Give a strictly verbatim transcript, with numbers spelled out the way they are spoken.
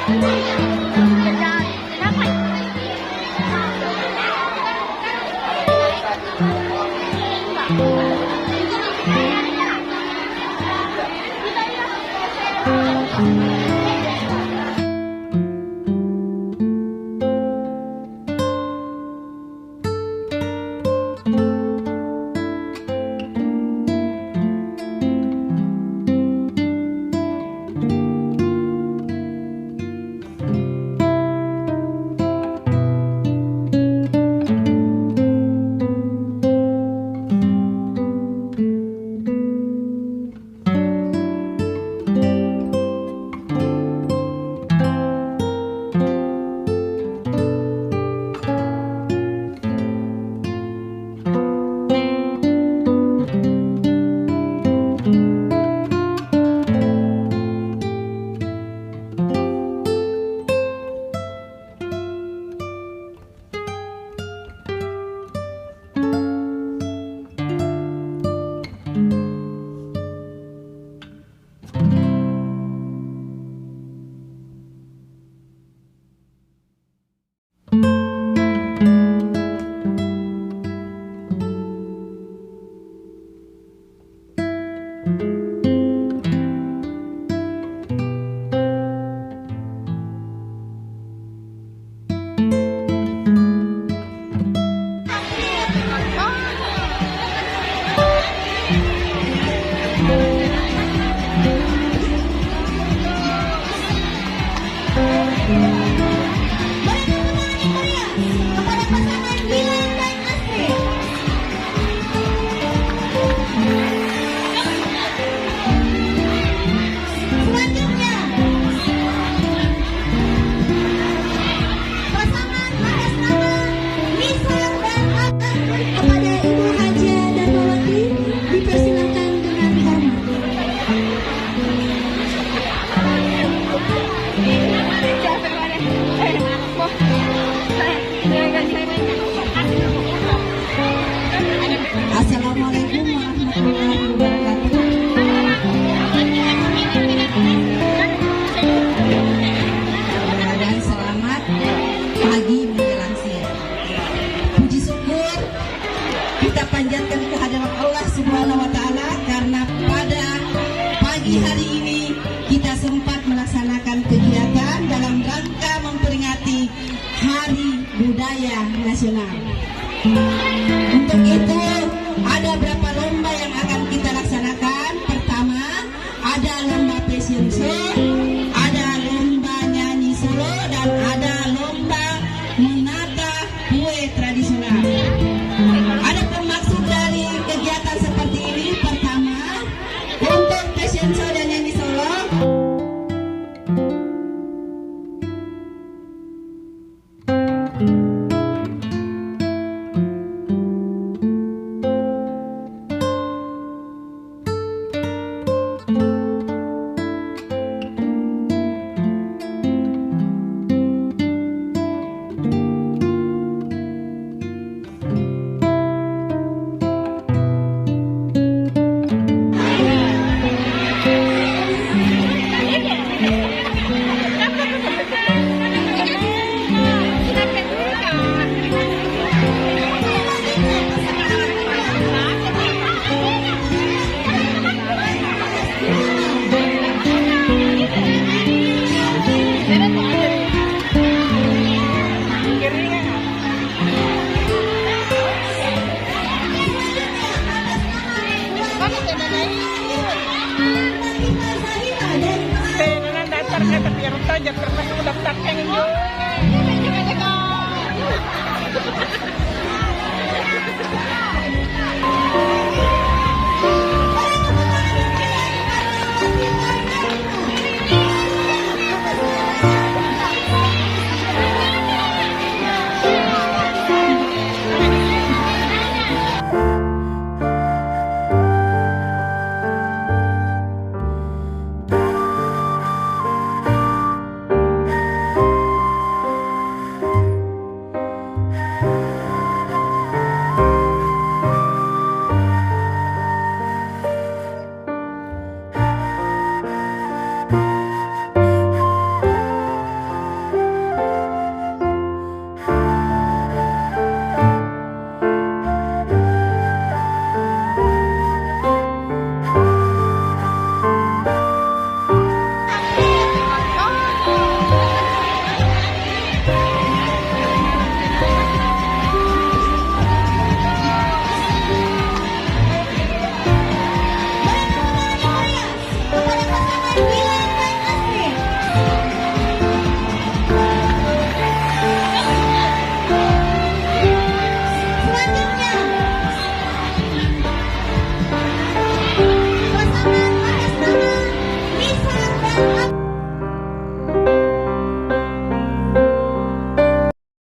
Beri tepuk tangan yang meriah kepada pasangan Gilang dan Astrid. Selanjutnya, pasangan atas nama Nisa dan Alan, kepada Ibu Haja Darmawati dipersilakan dengan hormat. Assalamualaikum warahmatullahi wabarakatuh. Dan selamat pagi menjelang siang. Puji syukur kita panjatkan kehadirat Allah Subhanahu wa Ta'ala, karena pada pagi hari ini kita sempat melaksanakan kegiatan dalam rangka memperingati Hari Budaya Nasional. Untuk itu, ada beberapa lomba yang akan kita laksanakan. Pertama, ada lomba fashion show, ada lomba nyanyi solo, dan ada lomba menata kue tradisional. Adapun maksud dari kegiatan seperti ini, pertama, untuk fashion show dan nyanyi solo. Tenang, daftar nggak, tapi harus tahu, jangan pernah mau daftarkan ini.